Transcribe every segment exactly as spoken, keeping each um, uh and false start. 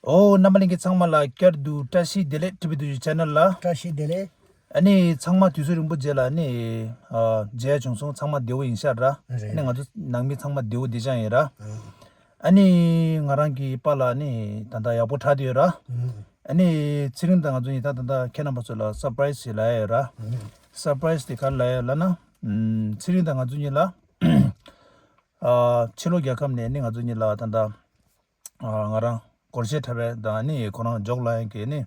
ཨོ། རྣམ་པ་ལྷན་རྒྱས་ཚང་མ་ལ་བསྐྱར་དུ་བཀྲ་ཤིས་བདེ་ལེགས། ཊི་བི་དུ་ཆེ་ནལ་ལ། བཀྲ་ཤིས་བདེ་ལེགས། ཨ་ནི་ཚང་མ་དུས་ཚོད་རིང་པོ་རྗེས་ལ་ཨ་ནི་ཨ་མཇལ་བྱུང་སོང་། ཚང་མ་བདེ་པོ་ཡིན་ཤག་ར། རེད། ཨ་ནི་ང་ཚོ་ནང་མི་ཚང་མ་བདེ་པོ་བདེ་འཇགས་ཡིན་ར། ཨ་ནི་ང་རང་གི་པཱ་ལགས་ཨ་ནི་ད་ལྟ་ཡག་པོ་དྲག་བསྡད་ཡོད་ར། ཨ་ནི་ཚེ་རིང་དང་ང་ཚོ་གཉིས་ད་ད་ལྟ་ཁྱེད་རྣམ་པ་ཚོ་ལ་སར་པ་རའི་ཛི་ཞིག་ལབ་ཡ་ཡོད་ར། སར་པ་རའི་ཛི་དེ་ག་རེ་ལབ་ཡ་ལབ་ན། ཨམ། ཚེ་རིང་དང་ང་ཚོ་གཉིས་ལ་ཨ་ཕྱི་ལོགས་རྒྱལ་ཁབ་ནས་ཨ་ནི་ང་ཚོ་གཉིས་ལ་ད་ལྟ་ཨ་ང་རང་སྒོར་གཞས་འཁྲབ་པའི་དང་ཨ་ནི་ཁོ་རང་ཇོག་ལབ་ཡ་གི་ཨ་ནི་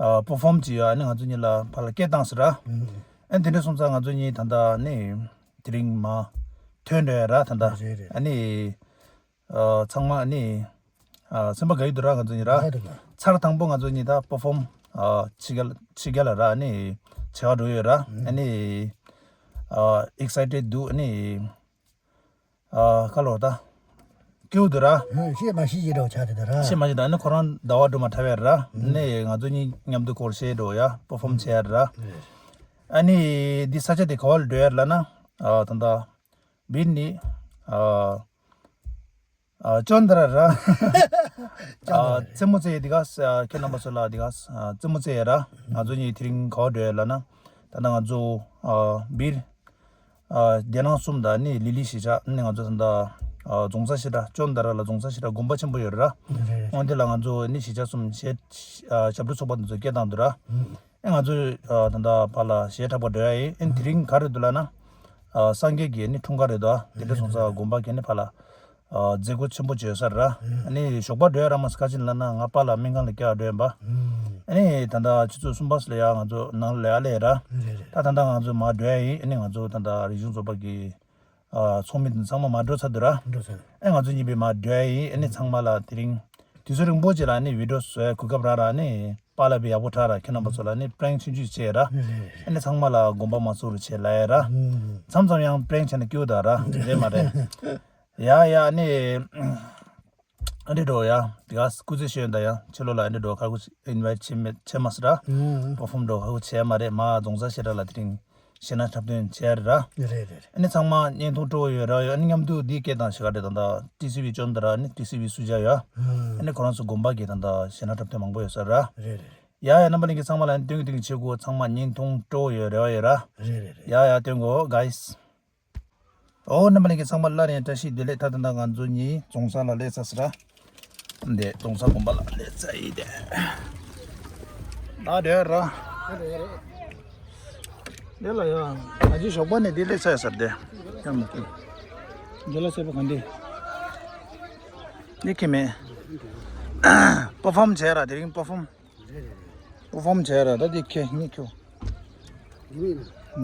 ཨ་པར་ཕོམ་བྱེད་ཡ་ཨ་ནི་ང་ཚོ་གཉིས་ལ་ཕར་ལ་སྐད་བཏང་ཟེར་ར། ཨ་ནི་དེ་འདྲ་སོང་ཙང་ང་ཚོ་གཉིས་ད་ལྟ་ཨ་ནི་དེ་རིང་མར་ཐོན་འགྲོ་ཡ་ར་ད་ལྟ། རེད་རེད། ཨ་ནི་ཨ་ཚང་མ་ཨ་ནི་ཨ་སེམས་པ་དགའ་ཡི་འདུག་ར། ང་ཚོ་གཉིས་ར། དགའ་འདུག་ག་ཚར་དང་པོ་ང་ཚོ་གཉིས་ད་པར་ཕོམ་ཨ་ཕྱི་རྒྱལ་ཕྱི་རྒྱལ་ལ་ར་ཨ་ནི་བྱེད་ག་འགྲོ་ཡོད་ར། ཨ་ནི་ཨ་ཨེག་སའི་ཊེཌ་འདུག་ཨ་ནི་ཨ་ཁ་ལོ་ད་སྐྱིད་པོ་འདུག་ར། ཧུམ། ཤེས་མ་ཤེས་ཀྱི་འདྲ་བོ་ཆགས་བསྡད་ད་ར། ཤེས་མ་ཤེས་ད་ཨ་ནི་ཁོ་རང་ཟླ་བ་སྒྲོལ་མ་འཁྲབ་ཡ་ར། ཨ་ནི་ང་ཚོ་གཉིས་མཉམ་དུ་སྒོར་གཞས་འགྲོ་ཡ་པར་ཕོམ་བྱེད་ཡ་ར། ཨ་ནི་འདི་ས་ཆ་དེ་ག་བ་ལ་འགྲོ་ཡ་ལབ་ན་ཨ་ད་ལྟ་བིར་ནི་ཨ་ཨ་ཅོན་དར་ར། ཨ་རྩེད་མོ་རྩེ་ཡི་འདི་ག་ས་ཁྱེད་རྣམ་པ་ཚོ་ལ་འདི་ག་ས་རྩེད་མོ་རྩེ་ཡི་ར། ང་ཚོ་གཉིས་དེ་རིང་ག་བ་འགྲོ་ཡ་ལབ་ན། ད་ལྟ་ང་ཚོ་ཨ་བིར་ཨ་རྒྱ་ནག་གསུམ་དང་ནི་ལི་ལི་གཞིས་ཆགས་ནི་ང་ཚོ་ད་ལྟ་ཨ་རྫོང་གསར་བཤད་གྲྭ་ཅོན་དར་ལ་རྫོང་གསར་བཤད་གྲྭ་དགོན་པ་ཆེན་པོ་ཡོད་ར། རེད་རེད། འོན་ཏེ་ལ་ང་ཚོ་ནི་གཞིས་ཆགས་གསུམ་གཞས་ཨ་ཞབས་བྲོ་ཚོགས་པ་འདི་ཚོ་སྐད་བཏང་འདུག་ར། ཨེ་ང་ཚོ་ཨ་ད་ལྟ་ཕར་ལ་གཞས་འཁྲབ་པར་འགྲོ་ཡ་ཡིན། ཨེ་དེ་རིང་ག་རེ་འདུག་ལབ་ན། ཨ་སངས་རྒྱས་ཀྱི་ནི་འཁྲུངས་སྐར་རེད་དོ། དེ་འདྲ་སོང་ཙང་དགོན་པ་གི་ནི་ཕར་ལ་ཨ་མཛད་སྒོ་ཆེན་པོ་བྱོས་ས་རེད་ར། ཨ་ནི་ཞོགས་པ་འགྲོ་ཡ་ར་མ་ཟེར་ག་ཅིན་ལབ་ན་ང་པཱ་ལགས་སྨན་ཁང་ལ་སྐྱེལ་བ་འགྲོ་ཡིན་པ། ཨ་ནི་ད་ལྟ་ཆུ་ཚོད་གསུམ་པ་ཙམ་ལ་ཡ་ང་ཚོ་ནང་ལ་ཡ་ལས་ར། རེད་རེད། ད་ད་ལྟ་ང་ཚོ་མར་འགྲོ་ཡ་ཡིན། ཨ་ནི་ང་ཚོ་ད་ལྟ་རིག་གཞུང་ཚོགས་པ་གི་ཨ་ཚོགས་མི་དེ་ཚང་མ་མར་འགྲོ་ཚར་འདུག་ར། འགྲོ་ཚར། ཨེ་ང་ཚོ་གཉིས་པོས་མར་འགྲོ་ཡ་ཡིན། ཨ་ནི་ཚང་མ་ལ་དེ་རིང་དུས་ཚོད་རིང་པོ་ཅིག་ལ་ཨ་ནི་བི་ཌི་ཡོ་བཟོ་ཡ་གོ་སྐབས་རག་ར། ཨ་ནི་པཱ་ལགས་པས་ཡག་པོ་དྲག་ར། ཁྱེད་རྣམ་པ་ཚོ་ལ་ཨ་ནི་པྲེང་ཆུང་ཆུང་བྱས་ར། ཨ་ནི་ཚང་མ་ལ་དགོངས་པ་མ་ཚོམ་རོགས་བྱེད་ལབ་ཡ་ར། མཚམས་མཚམས་ཡང་པྲེང་བྱས་ན་སྐྱིད་པོ་འདུག་ར། རེད་མ་རེད། ཡ་ཡ་ཨ་ནི་ཨ་འདྲི་འགྲོ་ཡ། དེ་ག་སྐུ་ཚེ་ཞོན་དང་ཡ་ཕྱི་ལོགས་ལ་ཨ་འདྲི་འགྲོ་ཁག་པོ་ཨིན་ཝའི་ཊི་བྱེད་མེད་བྱེད་མ་སི་ར། ཨུམ། པར་ཕོམ་འགྲོ་ཁག་པོ་བྱེད་མ་རེད། མར་རྫོང་གསར་བཤད་གྲྭ་ལ་དེ་རིང་གཞས་སྣ་འཁྲབ་སྟོན་བྱས་རེད་ར། རེད་རེད། ཨ་ནི་ཚང་མ་བརྙན་ཐུང་སྤྲོ་བོ་ཡོད་ར་ཡོད། ཨ་ནི་མཉམ་དུ་འདི་སྐད་བཏང་ཞིག་ག་རེད་ད་ལྟ་ཊི་སི་ཝི་ཅོན་དར་ཨ་ནི་ཊི་སི་ཝི་སུ་ཇཱ་ཡ། ཨུམ། ཨ་ནི་ཁོ་རང་ཚོ་དགོན་པ་གི་ད་ལྟ་གཞས་སྣ་འཁྲབ་སྟོན་མང་པོ་ཡོད་ས་ར། རེད་རེད། ཡ་ཡ་རྣམ་པ་ལྷན་རྒྱས་ཚང་མ་ལ་ཨ་ནི་སྟོན་གི་སྟོན་གི་བྱེད་དགོས། ཚང་མ་བརྙན་ཐུང་སྤྲོ་བོ་ཡོད་རེ་བ་ཡོད་ར། རེད་རེད་རེད། ཡ་ཡ་སྟོན་གོ་གྷའི་སི། ཨོ་རྣམ་པ་ལྷན་རྒྱས་ཚང་མ་སླར་ཡང་བཀྲ་ཤིས་བདེ་ལེགས། ད་ལྟ་ང་ཚོ་གཉིས་རྫོང་གསར་ལ་སླེབས་ཚར་ཟེར་ར། འདི་རྫོང་གསར་དགོན་པ་ལ་སླེབས་ཚར་ཡིན་ཏེ། ད་འདྲ་ར། འདི་ལ་ཡ། ང་ཚོའི་ཞོགས་པ་ནས་འདི་སླེབས་ཚར་ཡ་ཟེར་ཏེ། ཡང་མི་ཀི། འདི་ལ་སེར་པོ་གང་འདི། འདི་ཁྱི་མེད། པར་ཕོམ་བྱས་ར་དེ་རིང་པར་ཕོམ། པར་ཕོམ་བྱས་ར་ད་འདི་ཁྱི་གཉིས་ཁྱོ།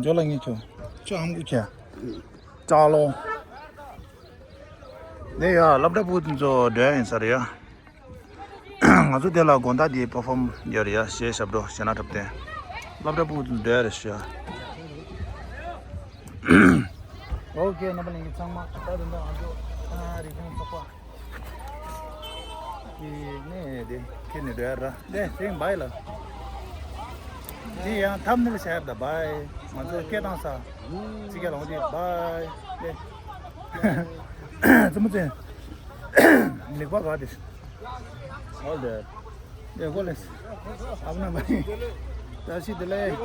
འཇོ་ལ་ངས་ཁྱོད་ཅོ་ཧམ་གུ་ཁྱེད། ཅག་ལོ། ནས་ཡ་སློབ་གྲྭ་ཕྲུ་གུ་ཚོ་འགྲོ་ཡ་ཡིན་ས་རེད་ཡ། ང་ཚོ་དེ་ལ་དགོང་དག་འདི་པར་ཕོམ་ཡོད་རེད་ཡ། གཞས་ཞབས་བྲོ་གཞས་སྣ་འཁྲབ་སྟོན། སློབ་གྲྭ་ཕྲུ་གུ་ཚོ་འགྲོ་ཡ་རེད་ཤག་ཡ། ཨོ་ཁེ་རྣམ་པ་ལྷན་རྒྱས་ཚང་མ་ད་དུང་ང་ཚོ་རིག་གཞུང་ཚོགས་པ། དེ་ནས་དེ་ཁྱེད་ནས་འགྲོ་ཡ་ར། དེ་དེ་བྷའི་ལ། དེ་ཡང་ཐམ་ནེལ་བྱ་ཡ་ད་བྷའི། ང་ཚོ་སྐད་བཏང་ས། ཚིག་སྐད་ལ་འོང་དེ་བྷའི། དེ། ཙི་མོ་ཙི། ལེགས་པ་ག་དེ། ཨོལ་དེ། དེ་གོ་ལེ། ཨ་མ་ན་བྷའི། བཀྲ་ཤིས་བདེ་ལེགས།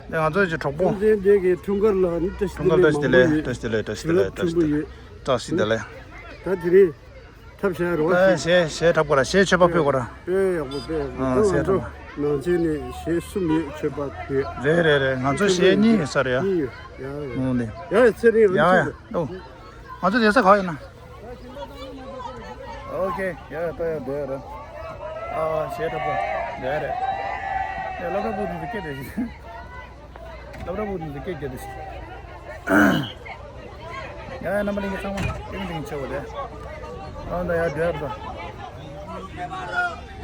དེ་ང་ཚོ་ཀྱི་གྲོགས་པོ། ཁྱོད་ཚོའི་འདི་གི་འཁྲུངས་སྐར་ལ་ནི་བཀྲ་ཤིས་བདེ་ལེགས། འཁྲུངས་སྐར་བཀྲ་ཤིས་བདེ་ལེགས། བཀྲ་ཤིས་བདེ་ལེགས། བཀྲ་ཤིས་བདེ་ལེགས། བཀྲ་ཤིས་བདེ་ལེགས། བཀྲ་ཤིས་བདེ་ལེགས། ད་དེ་རིང་ཐབས་ཤེས་རོགས་ཨ་ཤིག་གཞས་གཞས་འཁྲབ་དགོས་ར། གཞས་མཆོད་པ་ཕུལ་དགོས་ར། དཔེ་ཡག་པོ་དཔེ་ཡག་པོ། ཨ་ད་གཞས་ང་ཚོ་འཁྲབ། ནང་ཆེན་ནས་གཞས་གསུམ་ཡོད་མཆོད་པ་ཕུལ། རེད་རེད་རེད། ང་ཚོ་གཞས་གཉིས་ཡོད་ས་རེད་ཡ། གཉིས་ཡོད་ཡ། ཨོ་ལེ། ཡ་ཚེ་རིང་ཡ་ཡ་རིང་ཆུ། ཨོ། ང་ཚོ་བསྡད་ས་ག་ཡིན་ན། ཨོ་ཁེ། ཡ་ཡ་ད་ཡ་འགྲོ་ཡ་ར། ཨ་གཞས་འཁྲབ་པ་འགྲོ་ཡ་རེད། ཡ་སློབ་གྲྭ་ཕྲུ་གུ་ཚོ་སྐད་བདེ་ཞིག་སློབ་གྲྭ་ཕྲུ་གུ་ཚོ་སྐད་རྒྱག་དུས། ཡ་ཡ་རྣམ་པ་ལྷན་རྒྱས་ཚང་མ་ཏིང་ཏིང་ཆེ་བ་རེད། ཨ་ད་ཡ་འགྲོ་ཡ་རེད་ད།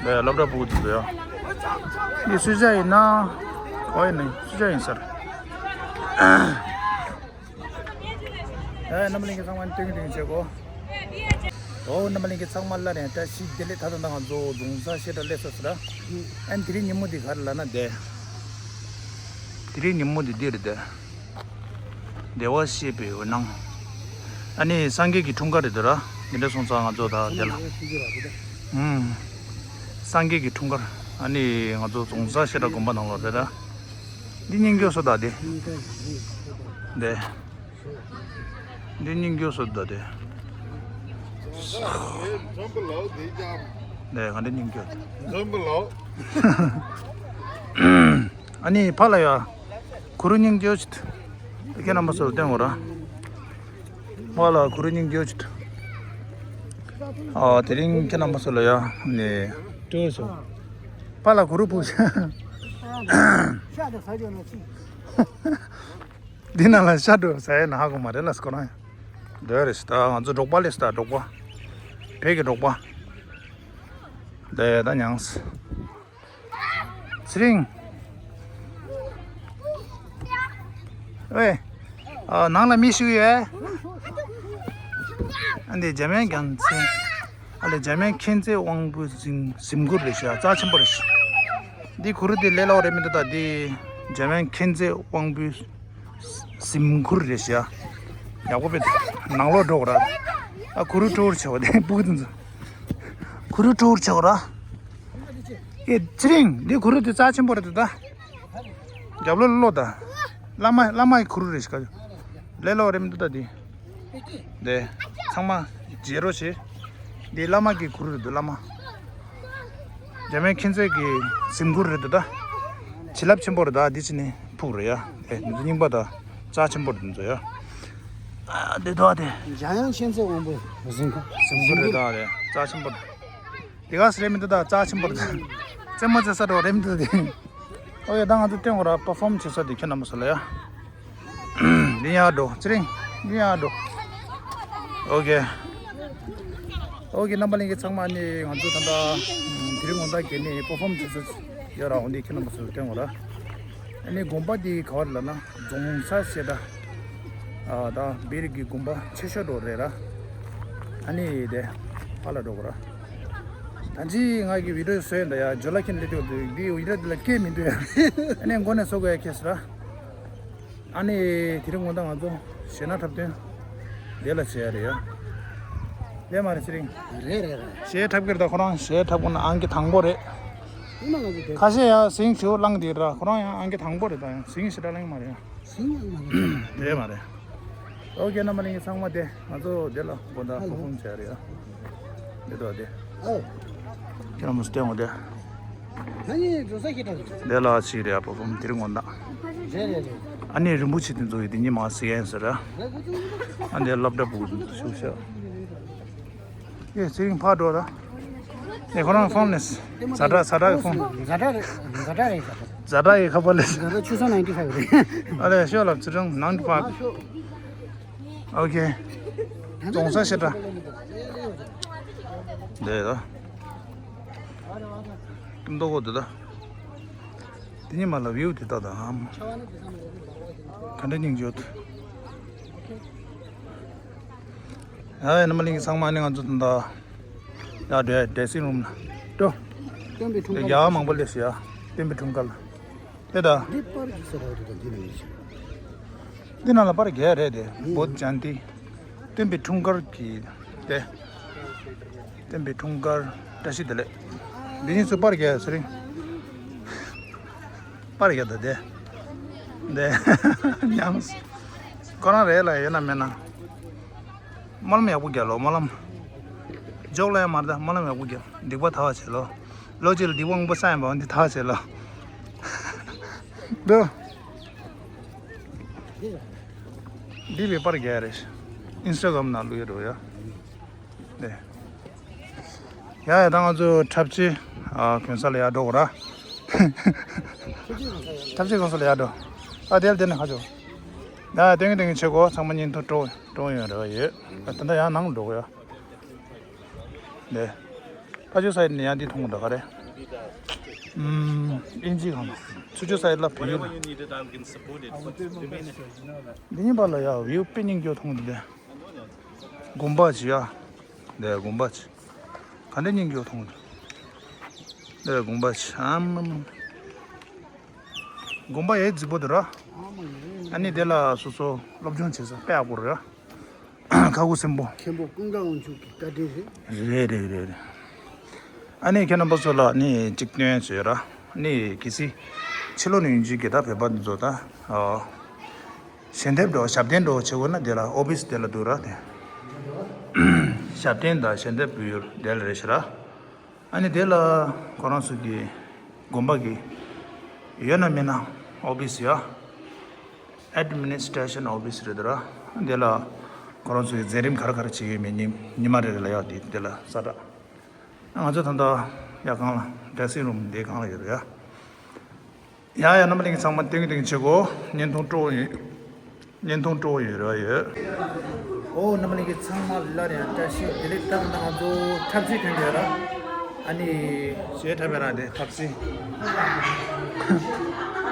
ཡ་སློབ་གྲྭ་ཕྲུ་གུ་ཚོ་ཡ། འདི་སུ་ཇཱ་ཡིན་ན། ཨོ་ཡིན་ནི་སུ་ཇཱ་ཡིན་ས་རེད། ཨེ་རྣམ་པ་ལྷན་རྒྱས་ཚང་མ་ཏིང་ཏིང་བྱེད་དགོས། ཨོ་རྣམ་པ་ལྷན་རྒྱས་ཚང་མ་སླར་ཡང་བཀྲ་ཤིས་བདེ་ལེགས། ད་ལྟ་ང་ཚོ་རྫོང་གསར་བཤད་གྲྭ་སླེབས་ཚར་སོང་ར། ཨན་དེ་རིང་ཉིན་མོ་འདི་ག་རེ་ལབ་ན་བདེ། དེ་རིང་ཉིན་མོ་འདི་འདི་རེད་བདེ། བདེ་བར་གཤེགས་པའི་འོད་སྣང་། ཨ་ནི་སངས་རྒྱས་ཀྱི་འཁྲུངས་སྐར་རེད་འདུག་ར། འདི་འདྲ་སོང་ཙང་ང་ཚོ་ད་དེ་ལ། ཨུམ། སངས་རྒྱས་ཀྱི་འཁྲུངས་སྐར། ཨ་ནི་ང་ཚོ་རྫོང་སར་བཤད་གྲྭ་དགོན་པ་ནང་ལོགས་རེད་ད། འདི་སྙིང་སྐྱོ་སོ་ད་དེ། འདི། འདི་སྙིང་སྐྱོ་སོ་ད་དེ། འདི་ག་འདྲ་སྙིང་སྐྱོ། ཨ་ནི་ཕ་ལ་ཡ། གུ་རུ་སྙིང་སྐྱོ་ཅིག་ཁྱེད་རྣམ་པ་ཚོར་སྟོན་དགོས་ར། ཕ་ལ་གུ་རུ་སྙིང་སྐྱོ་ཅིག་ཨ་དེ་རིང་ཁྱེད་རྣམ་པ་ཚོ་ལ་ཡ་ནས་སྤྲོ་སོང་། ཕ་ལ་གུ་རུ་ཕུག་འདི་ནང་ལ་ཤ་འགྲོ་ཟ་ཡ་ན་ཧ་གོ་མ་རེད་ལ་སྐོར་ན་ཡ། འདོད་རེད་ད་ང་ཚོ་འབྲོག་པ་ལས་ད་འབྲོག་པ། བོད་ཀྱི་འབྲོག་པ། ལས་ད་མྱངས། ཚེ་རིང་། ཨེ། ཨ་ནང་ལ་མི་ཞིག་ཡོད། ཨ་འདི་འཇམ་དབྱངས་རྒྱལ་མཚན། ཨ་ལས་འཇམ་དབྱངས་མཁྱེན་བརྩེ་དབང་པོའི་གཟིམ་གཟིམ་གུར་རེད་ཤག་རྩ་ཆེན་པོ་རེད་ཤག་འདི་གུ་རུ་འདི་ལས་སླ་བོ་རེད་མི་འདུག་ད་འདི་འཇམ་དབྱངས་མཁྱེན་བརྩེ་དབང་པོའི་གཟིམ་གུར་རེད་ཤག་ཡག་པོ་དཔེ་ནང་ལོགས་འགྲོ་དགོས་ར། ཨ་གུ་རུ་སྤྲོ་བོར་བྱེད་པ་དེ་སྤུ་གུ་དེ་ཚོ། གུ་རུ་སྤྲོ་བོར་བྱེད་དགོས་ར། ཨེ་ཚེ་རིང་འདི་གུ་རུ་དེ་རྩ་ཆེན་པོ་རེད་འདུག་ད། རྒྱབ་ལོགས་ལོག་ད། བླ་མ་བླ་མ་ཡི་གུ་རུ་རེད་ཤག་ལས་སླ་བོ་རེད་མི་འདུག་ད་འདི། འདི། ཚང་མ་བརྗེད་རོགས་བྱེད། འདི་བླ་མ་གི་གུ་རུ་རེད་འདུག་བླ་མ། འཇམ་དབྱངས་མཁྱེན་བརྩེ་གི་གཟིམ་གུར་རེད་འདུག་ད། བྱིན་རླབས་ཆེན་པོ་རེད་ད་འདི་ཕྱི་ནས་ཕུག་རེད་ཡ། ཨེ་འདི་རྙིང་པ་ད། རྩ་ཆེན་པོ་རེད་འདི་ཚོ་ཡ། ཨ་འདི་དོ་དེ། འཇམ་དབྱངས་མཁྱེན་བརྩེ་དབང་པོའི་གཟིམ་གུར། གཟིམ་གུར་རེད་ད་རེད་རྩ་ཆེན་པོ་རེད། དེ་ག་སི་རེད་མི་འདུག་ད་རྩ་ཆེན་པོ་རེད་ད། རྩེད་མོ་རྩེ་ས་འགྲོ་རེད་མི་འདུག་དེ། ཨོ་ཡ་ད་ང་ཚོ་སྟོན་དགོས་ར་པར་ཕོམ་བྱེད་ས་དེ་ཁྱེད་རྣམ་པ་ཚོ་ལ་ཡ། འདི་ཡང་འགྲོ་ཚེ་རིང་འདི་ཡང་འགྲོ། ཨོ་ཀེ། ཨོ་ཀེ་རྣམ་པ་ལྷན་རྒྱས་ཚང་མ་ནི་ང་ཚོ་ད་ལྟ་དེ་རིང་དགོང་དག་གི་ནི་པར་ཕོམ་བྱེད་ས་ཡོད་ར་འོ་འདི་ཁྱེད་རྣམ་པ་ཚོ་སྟོན་དགོས་ར། ཨ་ནི་དགོན་པ་འདི་ག་བར་ལ་ན་རྫོང་ས་བཤད་གྲྭ། ཨ་ད་བེ་རི་གི་དགོན་པ་ཆེ་ཤོས་འགྲོ་རེད་ར། ཨ་ནི་དེ་ཕ་ལ་འགྲོ་དགོས་ར། ད་ཅི་ང་གི་བི་ཌིའོ་བཟོས་ཡིན་ད་ཡ་ཇོ་ལ་ཁྱེད་ལས་ཏེ་འདི་འོ་ཡི་ར་འདི་ལ་སྐད་མི་འདུག་ཡ། ཨ་ནི་མགོ་ནས་བཟོ་དགོས་ཡ་ཁེལ་སོང་ར། ཨ་ནི་དེ་རིང་དགོང་དག་ང་ཚོ་གཞས་སྣ་འཁྲབ་སྟོན་དེ་ལ་བྱེད་ཡ་རེད་ཡ། ལས་མ་རེད་ཚེ་རིང་། རེད་རེད་རེད། གཞས་འཁྲབ་ཀྱི་རེད་ད་ཁོ་རང་གཞས་འཁྲབ་དགོས་ན་ཨང་ཀི་དང་པོ་རེད། ཁ་ཤས་ཡ་ཟིང་ཆུ་བླངས་དེ་ར་ཁོ་རང་ཡང་ཨང་ཀི་དང་པོ་རེད་ད་ཡང་ཟིང་ཞེ་དྲག་བླངས་མ་རེད་ཡ། ཟིང་ཡང་མ་རེད། རེད་མ་རེད། ཨོ་ཀེ་རྣམ་པ་ལྷན་རྒྱས་ཚང་མ་དེ་ང་ཚོ་དེ་ལ་དགོང་དག་ཧ་ལོ། པར་ཕོམ་བྱས་རེད་ཨ། དེ་དོ་དེ། ཨོ། ཁྱེད་རང་མུ་སྟེ་འོང་དེ། ང་ནི་འགྲོ་ས་ཞིག་འགྲོ་གི་རེད། དེ་ལ་ཞིག་རེད་ཨ་པར་ཕོམ་དེ་རིང་དགོང་དག་རེད་རེད་རེད། ཨ་ནི་རིན་པོ་ཆེ་དེ་ཚོ་ཡི་དེ་ཉི་མ་ཟི་ཡན་ཟེར་ར། རེད་གོ་ཚོ་ཡིན་པ། ཨ་འདི་སློབ་གྲྭ་ཕྲུ་གུ་དེ་ཚོ་ཤུགས་ཤག་ཨེ་ཚེ་རིང་ཕར་འགྲོ་ར། ཨེ་ཁོ་རང་ཕོན་ལས། ཛ་དྲག་ཛ་དྲག་གི་ཕོན། ཛ་དྲག་རེད་ཛ་དྲག་རེད་ཛ་དྲག་ཛ་དྲག་གི་ཁ་པར་ལས། ཛ་དྲག་ཆུ་ཚོད་ནའིན་ཊི་ཕའིབ་རེད། ཨ་ལས་ཤོག་ལབ་ཚེ་རིང་ནའིན་ཊི་ཕའིབ། ཨོ་ཀེ། རྫོང་ས་བཤད་གྲྭ། འདི་ད། ཀུན་ཏོ་གོ་འདི་ད། འདི་ཉི་མ་ལ་བིའུ་དེ་ད་ད་ཧམ། ག་འདྲ་སྙིང་རྗེ་ཡོད། ཡ་ཡ་རྣམ་པ་ལྷན་རྒྱས་ཚང་མ་ནི་ང་ཚོ་ད་ལྟ་ཡ་འདྲེ་འདྲེ་སིང་རུམ་ལ་འགྲོ། སྟོན་པའི་འཁྲུངས་སྐར་ཡ་མང་པོ་སླེབས་སོང་ཡ། སྟོན་པའི་འཁྲུངས་སྐར་ལ། དེ་ད། འདི་པར་གྱི་ས་ར་རེད་ད་འདི་ནས་ཡིན་ཞིང་། འདི་ནང་ལ་པར་རྒྱག་རེད་དེ་ཡིན། བོད་ཇན་ཏི། སྟོན་པའི་འཁྲུངས་སྐར་གྱི་དེ། སྟོན་པའི་འཁྲུངས་སྐར་བཀྲ་ཤིས་བདེ་ལེགས། འདི་གཉིས་སུ་པར་རྒྱག་ཡ་ཚེ་རིང་། པར་རྒྱག་ད་དེ། དེ། ཉམས། ཁོ་རང་རེད་ལ་ཡོད་ན་མེད་ན། སྨོན་ལམ་ཡག་པོ་རྒྱག་ལོ་སྨོན་ལམ། ཇོག་ལ་ཡང་མ་རེད་ད་སྨོན་ལམ་ཡག་པོ་རྒྱག་སྡིག་པ་ཐར་བ་བྱེད་ལོ། ལོ་གཅིག་ལ་སྡིག་པ་མང་པོ་བསགས་ཡིན་པ་འདི་ཐར་བ་བྱེད་ལོ། འདི། འདི་བའི་པར་རྒྱག་རེད། ཨིན་སི་ཊ་གྷ་རམ་ནང་བླུག་ཡོད་འགྲོ་ཡ། འདི། ཡ་ཡ་ད་ང་ཚོ་འཁྲབ་ཆས་ཨ་གོན་ས་ལ་ཡར་འགྲོ་དགོས་ར། འཁྲབ་ཆས་གོན་ས་ལ་ཡར་འགྲོ། ཨ་དེ་ལ་དེ་ནས་ཁ་ཕྱོགས། ཡ་ཡ་དེང་གི་དེང་གི་བྱེད་དགོས་ཚང་མ་བརྙན་ཐུང་སྤྲོ་སྤྲོ་ཡོང་རེ་བ་ཡོད། ད་ལྟ་ཡང་ནང་འགྲོ་གི་ཡོད། ནས། ཕ་ཆོས་སའིད་ནས་ཡང་འདི་མཐོང་གི་འདུག་ག་རེ། ཨམ། ཨིན་ཇི་གང་ལ། ཚུར་ཕྱོགས་སའིད་ལ་བོད་ཡིག་ལ། འདི་གཉིས་པ་ལ་ཡ་བིའུ་དཔེ་སྙིང་རྗེ་མཐོང་གི་འདུག་དགོན་པ་ཅིག་ཡ། འདི་དགོན་པ་ཅིག་ག་འདྲ་སྙིང་རྗེ་མཐོང་གི་འདུག་འདི་དགོན་པ་ཅིག་ཨམ་ཨམ། དགོན་པ་ཡེ་རྫིག་པོ་འདུག་ར། ཨ་ནི་དེ་ལ་སོ་སོ་སློབ་སྦྱོང་བྱེད་ས་དཔེ་ཡག་པོ་རེད་ར། ཁ་ཁུ་སིམ་པོ། མཁན་པོ་ཀུན་དགའ་དབང་ཕྱུག་གི་བཀའ་དྲིན་རེད། རེད་རེད་རེད་རེད། ཨ་ནི་ཁྱེད་རྣམ་པ་ཚོ་ལ་ནི་གཅིག་སྟོན་བཟོས་ར། ནི་གལ་སྲིད་ཕྱི་ལོགས་ནས་ཡིན་རྒྱུ་གི་ད་བོད་པ་འདི་ཚོ་ད་ཨ་ཞལ་འདེབས་འགྲོ་ཞབས་བརྟན་འགྲོ་བྱེད་དགོས་ན་དེ་ལ་ཨོ་ཕིས་དེ་ལ་འདུག་ར་དེ། ཞབས་བརྟན་དང་ཞལ་འདེབས་འབུལ་ཡུལ་དེ་ལ་རེད་ཤག་ར། ཨ་ནི་དེ་ལ་ཁོ་རང་ཚོ་གི་དགོན་པ་གི་ཡོད་ན་མེད་ན་ཨོ་ཕིས་ཡ། ཨེཌ་མི་ནི་སི་ཊེ་ཤན་ཨོ་ཕིས་རེད་དོ་ར། དེ་ལ་ཁོ་རང་ཚོ་གི་མཛད་རིམ་ག་རེ་ག་རེ་བྱེད་ཀྱི་ཡོད་མེད་ཉི་ཉི་མ་རེ་རེ་ལ་ཡ་དེ་དེ་ལ་གསལ་བསྒྲགས། ང་ཚོ་ད་ལྟ་ཡ་གང་ལ་ཌེ་སིང་རུམ་དེ་གང་ལ་ཡོད་རེད་ཡ། ཡ་ཡ་རྣམ་པ་གླིང་ཚང་མ་ཏིང་ཏིང་བྱེད་དགོས། བརྙན་ཐུང་སྤྲོ་བོ་ཡོད། བརྙན་ཐུང་སྤྲོ་བོ་ཡོད་རེ་བ་ཡོད། ཨོ་རྣམ་པ་གླིང་གི་ཚང་མ་སླར་ཡང་བཀྲ་ཤིས་བདེ་ལེགས། ད་ང་ཚོ་འཁྲབ་ཆས་གྱོན་གྱི་ཡོད་ར། ཨ་ནི་གཞས་འཁྲབ་པ་ར་དེ་འཁྲབ་ཆས།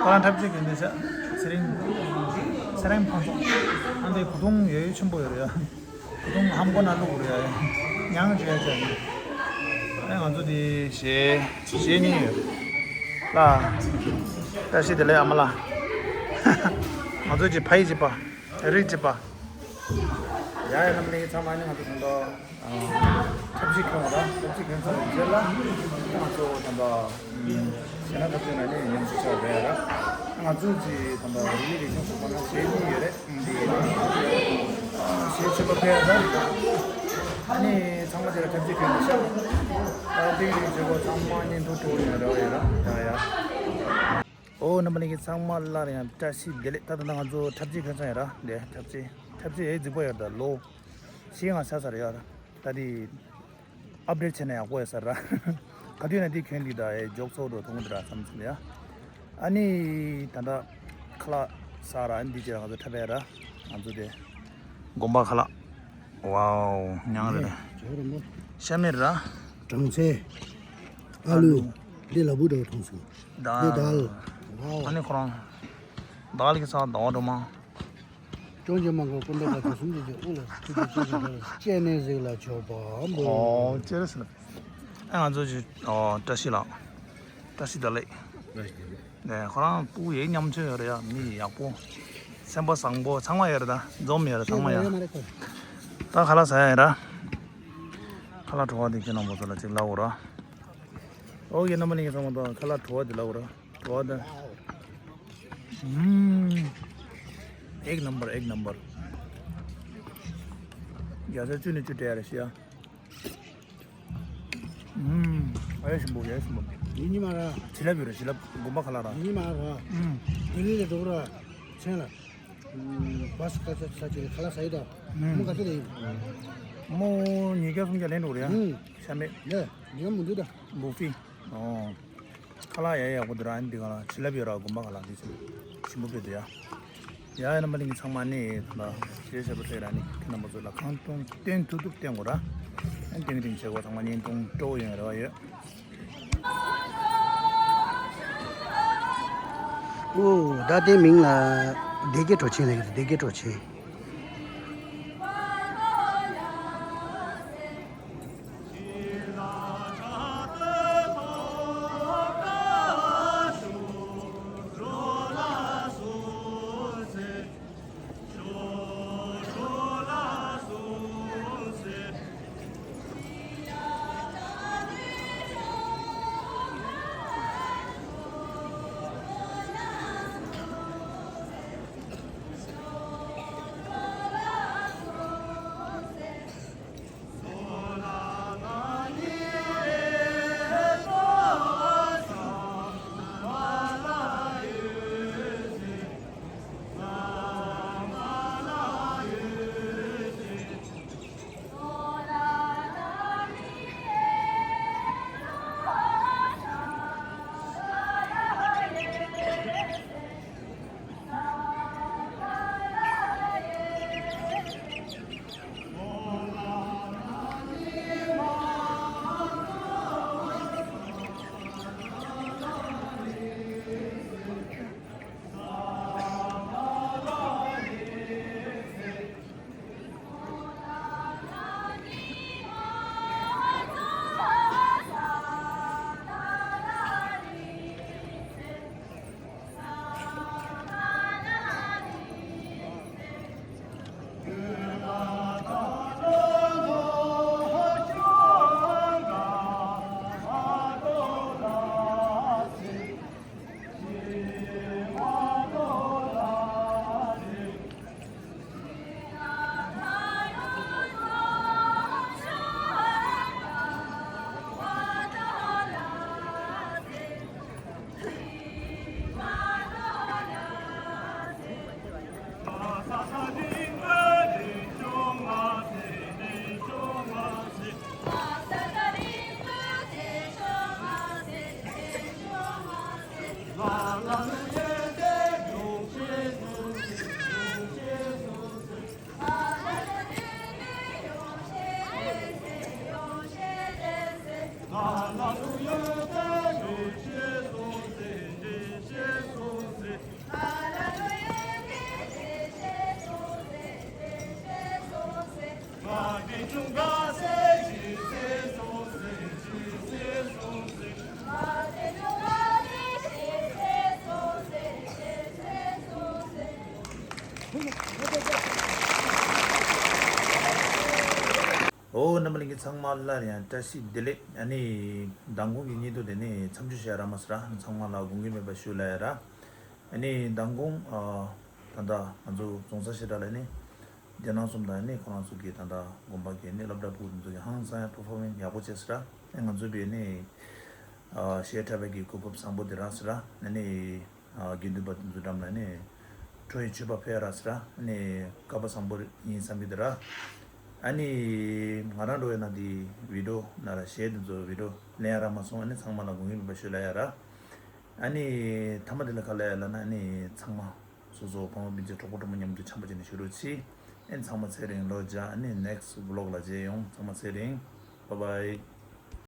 ཁོ་རང་འཁྲབ་ཆས་གྱོན་དེ་ཤ་ཚེ་རིང་། ཚེ་རིང་ཕུན་ཚོགས། ཨ་འདི་གོས་ཐུང་ཡོད་ཡོད་ཆེན་པོ་ཡོད་རེད་ཡ། ཁོ་ཚོ་ཧམ་གོ་ན་བླུག་རེད། ཡང་བྱས་བྱས་ནས། ཨ་ང་ཚོ་དེ་གཞས་གཞས་གཉིས་ཡོད། ལ། བཀྲ་ཤིས་བདེ་ལེགས་ཨ་མ་ལགས། ང་ཚོ་གཅིག་ཕ་ཡི་གཅིག་པ། རིགས་གཅིག་པ། ཡ་ཡ་རྣམ་པ་གླིང་ཚང་མ་ནི་ང་ཚོ་ད་ལྟ། འཁྲབ་ཆས་གྱོན་ར། འཁྲབ་ཆས་གྱོན་ཚར་བའི་རྗེས་ལ་ང་ཚོ་ད་ལྟ་གཞས་སྣ་འཁྲབ་སྟོན་ལ་ནི་ཉིན་གཅིག་ཆགས་རེད་ར། ང་ཚོ་གི་ད་ལྟ་རིག་གནས་རིག་གཞུང་སོགས་པ་ན་གཞས་གཉིས་ཡོད་རེད། འདི་ཡིན། གཞས་ཆེན་པོ་ཕེབས་ཡ་ད། ཨ་ནི་ཚང་མ་དེ་ལ་འཁྲབ་ཆས་གྱོན་ནས་ཤག་ཨ་ཏིང་རིང་བྱེད་སྒོ་ཚང་མ་བརྙན་ཐུང་སྤྲོ་བོ་ཡོད་ར་ཡོད་ར་ཡ་ཡ། ཨོ་རྣམ་པ་གླིང་གི་ཚང་མ་སླར་ཡང་བཀྲ་ཤིས་བདེ་ལེགས། ད་ད་ང་ཚོ་འཁྲབ་ཆས་གྱོན་ཚར་ཡ་ར། འདི་འཁྲབ་ཆས་འཁྲབ་ཆས་ཨེ་རྫིག་པོ་ཡོད་ད། ལོ་བཞི་ལྔ་ཆགས་ཚར་ཡ་ར། ད་དེ་ཨབ་ཌེཊ་བྱས་ན་ཡག་པོ་ཡོད་ས་ར། ག་དུས་ན་དེ་གྱོན་འདི་ད་ཨེ་འཇོག་ཚོགས་འགྲོ་ཐུང་འདི་ར་བསམ་སོང་ཡ། ཨ་ནི་ད་ལྟ་ཁ་ལག་ཟ་ར། ཨ་ནི་འདི་རྗེས་ལ་ང་ཚོ་འཁྲབ་པ་ཡ་ར། ང་ཚོ་དེ་དགོན་པ་ཁ་ལག་ཝའོ་མྱང་རེད། ཇོ་རིན་པོ། ཤ་མེད་ར། སྦྲང་ཚལ། ཨ་ལུ། ཨ་ལུ། འདི་ལ་བུ་འདྲ་བོ་མཐོང་སོང་། དཱལ། འདི་དཱལ། ཝའོ། ཨ་ནི་ཁོ་རང་། དཱལ་གྱི་ས་ཟླ་བ་སྒྲོལ་མ། ཅོང་ཅེ་མ་གོ་ཀུན་ཏུ་ག་དུ་སུམ་ཅུ་ཅེ་དབུ་ལ་ཐུག་ཅེ་ཅེ་ཅེ་ཅེ་ནས་གཟིགས་ལ་ཆོག་པའམ་བོ། ཨོ་ཅེ་རེ་སི་ལ། ཨ་ང་ཚོ་ཅི་ཨོ་བཀྲ་ཤིས་ལགས། བཀྲ་ཤིས་བདེ་ལེགས། བཀྲ་ཤིས་བདེ་ལེགས། ནས་ཁོ་རང་སྤུ་གུ་ཡས་ཉམ་ཆུང་ཡོད་རེད་ཡ། མི་ཡག་པོ། སེམས་པ་བཟང་པོ་ཚང་མ་ཡོད་རེད་ད། འཛོམས་ཡོད་རེད་ཚང་མ་ཡ། ད་ཁ་ལག་ཟ་ཡ་ཡིན་ར། ཁ་ལག་བྲོ་བ་དེ་ཁྱེད་རྣམ་པ་ཚོ་ལ་ཅིག་ལབ་འོ་ར། ཨོ་ཡེ་རྣམ་པ་གླིང་གི་ཚང་མ་ད་ཁ་ལག་བྲོ་བ་དེ་ལབ་འོ་ར། བྲོ་བ་དེ། ཨུམ། ཨེག་ནམ་བར་ཨེག་ནམ་བར། རྒྱ་ཚ་བཅུ་ནས་བཅུ་སྤྲད་ཡ་རེད་ཤི་ཡ། ཨུམ། ཨེ་ཞིམ་པོ་ཨེ་ཞིམ་པོ། ཡིན་ཉི་མ་ར། བྱི་ལབ་ཡོད་རེད་བྱི་ལབ་དགོན་པ་ཁ་ལག་ར། ཡིན་ཉི་མ་ར། ཨུམ། ལྡི་ལི་ལ་འགྲོ་གི་ར། མཚན་ལ། ཨུམ། བ་སི་ཁ་ཚ་ཚ་ཅིག་ཁ་ལག་ཟ་ཡི་ད། ཨུམ། མོ་ག་ཚོད་ལ་ཡིན། མོ་ཉིས་བརྒྱ་སུམ་བརྒྱ་ལེན་འགྲོ་གི་རེད་ཡ། ཨུམ། ཤ་མེད། ལེ། ཉི་མ་མི་འདུག་ད། བུ་ཧྥི། ཨོ། ཁ་ལག་ཡ་ཡག་པོ་འདུག་ར། ཨ་ནི་འདི་ག་ལ་བྱི་ལབ་ཡོད་ར། དགོན་པ་ག་ལ་འདི་ཚོ་ཞིམ་པོ་དཔེ་འདུག་ཡ། ཡ་ཡ་རྣམ་པ་གླིང་གི་ཚང་མ་ནི་ད་ཞེས་ཞབས་པ་ཐེག་ར་ནི་ཁྱེད་རྣམ་པ་ཚོ་ལ་གང་ཐུབ་ཐུབ་བསྟན་ཐུབ་ཐུབ་བསྟན་དགོས་ར། ཨ་ནི་ཏིང་ཏིང་བྱེད་དགོས། ཚང་མ་བརྙན་ཐུང་སྤྲོ་བོ་ཡོང་རེ་བ་ཡོད། ཨོ་ད་དེ་མིང་ལ་སྡེ་དགེ་གྲོ་ཆེན་ལ་ཡོད། སྡེ་དགེ་གྲོ་ཆེན། ཨོ། རྣམ་པ་ལྷན་རྒྱས་ཚང་མ་སླར་ཡང་བཀྲ་ཤིས་བདེ་ལེགས། ཨ་ནི་མདང་དགོང་གི་བརྙན་ཐུང་དེ་ནི་མཚམས་འཇོག་བྱས་ར་མ་ཟེར་ར། ཚང་མ་ལ་དགོངས་འགལ་མེད་པ་ཞུ་ལ་ཡ་ར། ཨ་ནི་མདང་དགོང་ཨ་ད་ལྟ་ང་ཚོ་རྫོང་སར་ཞེ་དྲག་ལ་ནི་རྒྱ་ནག་གསུམ་དང་ནི་ཁོ་རང་ཚོ་གི་ད་ལྟ་དགོན་པ་གི་ནི་སློབ་གྲྭ་ཕྲུ་གུ་དེ་ཚོ་གི་ཧང་སང་ཡ་པར་ཕོར་མེན་སི་ཡག་པོ་བྱས་ཟེར་ར། ཨ་ང་ཚོ་བས་ནི་ཨ་གཞས་འཁྲབ་པའི་གི་གོ་སྐབས་བཟང་པོ་དེ་རག་ཟེར་ར། ཨ་ནི་ཨ་དགེ་འདུན་པ་དེ་ཚོ་འགྲམ་ལ་ནི་ཁྲོ་བོའི་མཆོད་པ་ཕུལ་ཡ་རག་ཟེར་ར། ཨ་ནི་སྐལ་པ་བཟང་པོ་ཡིན་བསམ་གི་འདུག་ར། ཨ་ནི་ང་རང་འགྲོ་ཡ་ན་དེ་བི་ཌིའོ་ན་ར་གཞས་དེ་ཚོ་བི་ཌིའོ་ལེན་ཡ་རག་མ་སོང་། ཨ་ནི་ཚང་མ་ལ་དགོངས་འགལ་མེད་པ་ཞུ་ལ་ཡ་ར། ཨ་ནི་མཐའ་མ་དེ་ལ་ག་ལ་ཡ་ལ་ན་ཨ་ནི་ཚང་མ་སོ་སོ་ཕ་མ་སྤུན་མཆེད་གྲོགས་པོ་གྲོགས་མོ་མཉམ་དུ་འཆམ་པོ་བྱས་ནས་བཞུགས་རོགས་གྱིས། ཨ་ནི་ཚང་མ་ཚེ་རིང་ལོ་བརྒྱ། ཨ་ནི་ནེགསི་ཝི་ལོག་ལ་མཇལ་ཡོང་། ཚང་མ་ཚེ་རིང་། བཱའི་བཱའི།